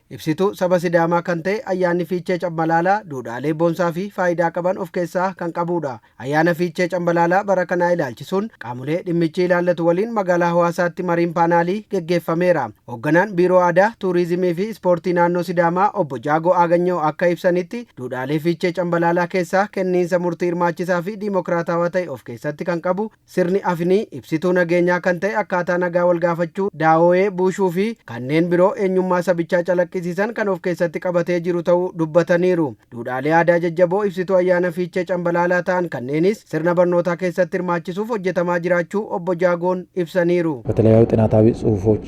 Ibsituu saba Sidaamaa kan ta'e ayyaanni Fiichee Cambalaalaa duudhaalee boonsaa fi faayidaa qaban of keessaa kan qabudha. Ayyaana Fiichee Cambalaalaa bara kanaa ilaalchisuun qaamolee dhimmichi ilaallatu waliin magaalaa Hawaasaatti mariin paanaalii geggeeffameera. Hoogganaan Biiroo Aadaa, Tuuriizimii fi Ispoortii Naannoo Sidaamaa Obbo Jaagoo Aaganyoo akka ibsanitti, duudhaalee Fiichee Cambalaalaa keessaa kenniinsa murtii hirmaachisaa fi diimokiraatawaa ta'e of keessatti kan qabu sirni afinii, ibsituu nageenyaa kan ta'e akkaataa nagaa wal gaafachuu daawoo'ee buushuu fi kanneen biroo eenyummaa sabichaa calaqqisiisan kan of keessatti qabatee jiru ta'uu dubbataniiru. Duudhaalee aadaa jajjaboo ibsituu ayyaana Fiichee Cambalaalaa ta'an kanneenis sirna barnootaa keessatti hirmaachisuuf hojjetamaa jiraachuu Obbo Jaagoon ibsaniiru. በተለያዩ ጥናታዊ ጽሁፎች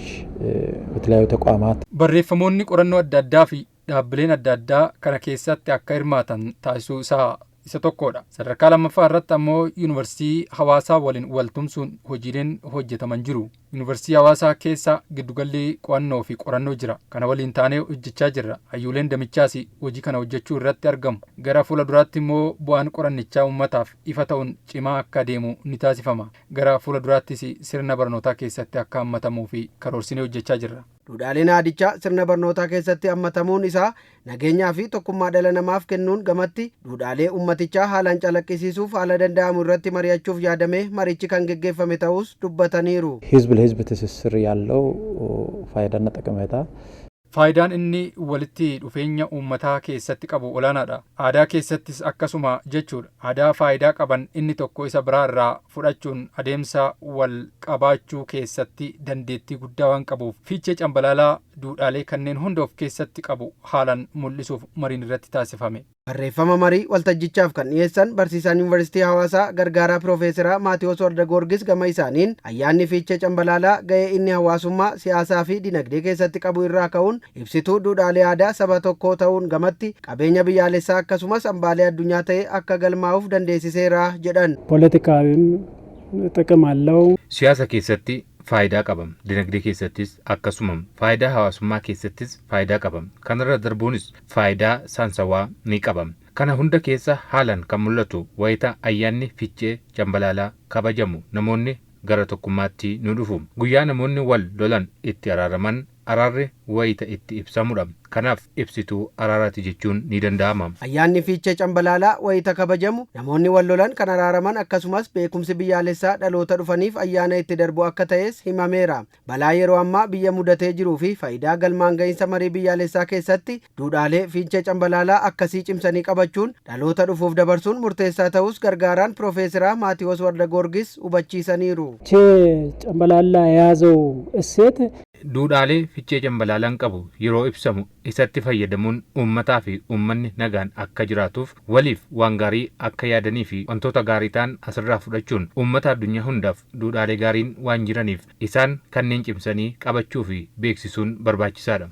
በተለያዩ ተቋማት Barreeffamoonni qorannoo adda addaa fi dhaabbileen adda addaa kana keessatti akka hirmaatan taasisuu isaa isa tokkodha. Sadarkaa lammaffaa irratti ammoo Yuunivarsiitii Hawaasaa waliin wal tumsuun hojiileen hojjetaman jiru. Yuunivarsiitii Hawaasaa keessa giddugalli qo'annoo fi qorannoo jira. Kana waliin taanee hojjechaa jirra. Hayyuuleen damichaas hojii kana hojjechuu irratti argamu. Gara fuula duraatti immoo bu'aan qorannichaa uummataaf ifa ta'uun cimaa akka deemu ni taasifama. Gara fuula duraattis sirna barnootaa keessatti akka hammatamuu fi karoorsinee hojjechaa jirra. Duudhaaleen aadichaa sirna barnootaa keessatti hammatamuun isaa nageenyaa fi tokkummaa dhala namaaf kennuun gamatti duudhaalee uummatichaa haalaan calaqqisiisuuf haala danda'amu irratti mari'achuuf yaadamee marichi kan geggeeffame ta'us dubbataniiru. ህዝብ ለህዝብ ትስስር ያለው ፋይዳና ጠቀሜታ Faayidaan inni walitti dhufeenya uummataa keessatti qabu olaanaadha. Aadaa keessattis akkasuma jechuudha. Aadaa faayidaa qaban inni tokko isa biraa irraa fudhachuun adeemsa wal qabaachuu keessatti dandeettii guddaa waan qabuuf, Fiichee Cambalaalaa duudhaalee kanneen hunda of keessatti qabu haalaan mul'isuuf mariin irratti taasifame. Barreeffama marii waltajjichaaf kan dhiyeessan barsiisaan Yuunivarsiitii Hawaasaa gargaaraa Piroofeesaraa Maatiyoos Warda gama isaaniin, ayyaanni Fiichee Cambalaalaa ga'ee inni hawaasummaa, siyaasaa fi dinagdee keessatti qabu irraa ka'uun ibsituu duudhaalee aadaa saba tokkoo ta'uun gamatti qabeenya biyyaalessaa akkasumas hambaalee addunyaa ta'e akka galmaa'uuf dandeessiseera jedhan. ፖለቲካዊም ጥቅም አለው። Siyaasa keessatti faayidaa qaba. Dinagdee keessattis akkasuma, faayidaa hawaasummaa keessattis faayidaa qaba. Kanarra darbuunis faayidaa saayinsawaa ni qaba. Kana hunda keessa haalaan kan mul'atu wayita ayyaanni Fiichee Cambalaalaa kabajamu namoonni gara tokkummaatti nu dhufu. Guyyaa namoonni wal lolan itti araaraman, araarri wayita itti ibsamudha. Kanaaf ibsituu araaraati jechuun ni danda'ama. Ayyaanni Fiichee Cambalaalaa wayita kabajamu namoonni wal lolan kan araaraman, akkasumas beekumsi biyyaalessaa dhaloota dhufaniif ayyaana itti darbu akka ta'es himameera. Balaa yeroo ammaa biyya mudatee jiruu fi faayidaa galmaan gahinsa marii biyyaalessaa keessatti duudhaalee Fiichee Cambalaalaa akkasii cimsanii qabachuun dhaloota dhufuuf dabarsuun murteessaa ta'us gargaaraan Piroofeesaraa Maatiyoos Warda Goorgis hubachiisaniiru. ጨምበላላ የያዘው እሴት Duudhaalee Fiichee Cambalaalaan qabu yeroo ibsamu isatti fayyadamuun uummataa fi uummanni nagaan akka jiraatuuf, waliif waan gaarii akka yaadanii fi wantoota gaarii ta'an asirraa fudhachuun uummata addunyaa hundaaf duudhaalee gaariin waan jiraniif isaan kanneen cimsanii qabachuu fi beeksisuun barbaachisaadha.